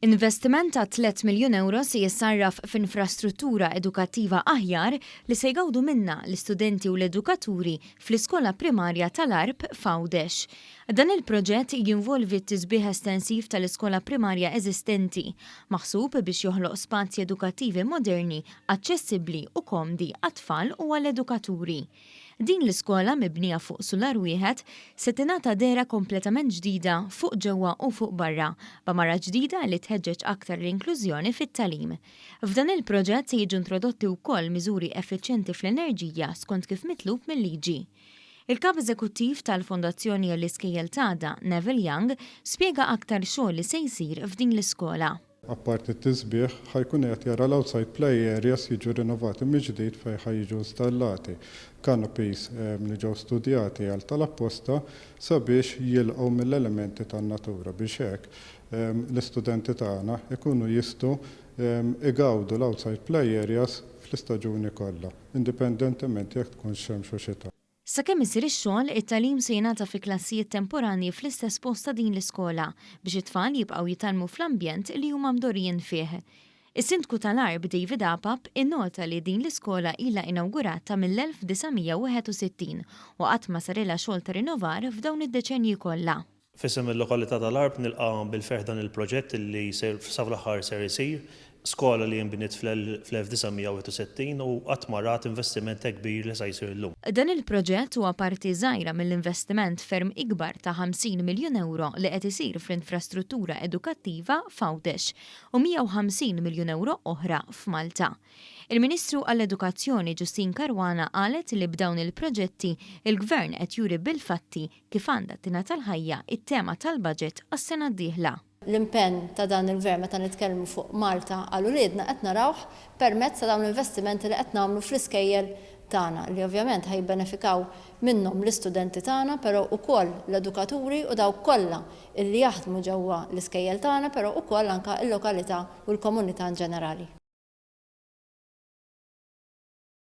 Investiment ta' 3 miljun ewro se jissarraf f'infrastruttura edukattiva aħjar li se jgawdu minnha l-istudenti u l-edukaturi fl-iskola primarja tal-Għarb f'Għawdex. Dan il-proġett jinvolvi t-tisbiħ estensiv tal-iskola primarja eżistenti, maħsub biex joħloq spazji edukattivi moderni, aċċessibbli u komdi għat-tfal u għall-edukaturi. Din l-iskola mibnija fuq sular wieħed se tingħata dehra kompletament ġdida fuq ġewwa u fuq barra, b'għamara ġdida li tħeġġeġ aktar l-inklużjoni fit-tagħlim. F'dan il-proġett se jiġu introdotti wkoll miżuri effiċjenti fl-enerġija skont kif mitlub mil-liġi. Il-Kap Eżekuttiv tal-Fondazzjoni għall-Iskejjel t'Għada, Neville Young, spjega aktar xogħol li se jsir f'din l-iskola. Apparti t-tisbiħ, ħa jkun qiegħed jara l-outside play areas jiġu rinnovati mill-ġdid fejn ħa jiġu installati canopies li ġew studjati għal tal-apposta sabiex jilqgħu mill-elementi tan-natura biex hekk l-istudenti tagħna jkunu jistgħu igawdu l-outside play areas fl-istaġuni kollha, indipendentement jekk tkunx xemx u xita. Sakemm isir ix-xogħol, it-tagħlim se jingħata fi klassijiet temporanji fl-istess post ta' din l-iskola biex it-tfal jibqgħu jitgħallmu fl-ambjent li huma mdorrijin fih. Is-Sindku tal-Għarb David Apap innota li din l-iskola ilha inawgurata mill-1961 u qatt ma sarilha xogħol ta' rinnovar f'dawn id-deċennji kollha. F'isem il-lokalità tal-Għarb nilqa' bil-ferħ dan il-proġett li ser sa fl-aħħar ser isir. Skola li inbniet fl-1961 u qatt ma rat investiment hekk kbir li sa jsir illum. Dan il-proġett huwa parti żgħira mill-investiment ferm ikbar ta' 50 miljun ewro li qed isir fl-infrastruttura edukattiva f'Għawdex u 150 miljun ewro oħra f'Malta. Il-Ministru għall-Edukazzjoni Justyne Caruana qalet li b'dawn il-proġetti il-Gvern qed juri bil-fatti kif għandha tingħata l-ħajja t-tema tal-budget għas-sena d-dieħla. L-impenn ta' dan il-Gvern meta nitkellmu fuq Malta għal uliedna qed narawh permezz ta' dawn l-investimenti li qed nagħmlu fl-iskejjel tagħna li ovvjament ħa jibbenefikaw minnhom l-istudenti tagħna però wkoll l-edukaturi u dawk kollha illi jaħdmu ġewwa l-iskejjel tagħna però wkoll anke l-lokalità u l-komunità in ġenerali.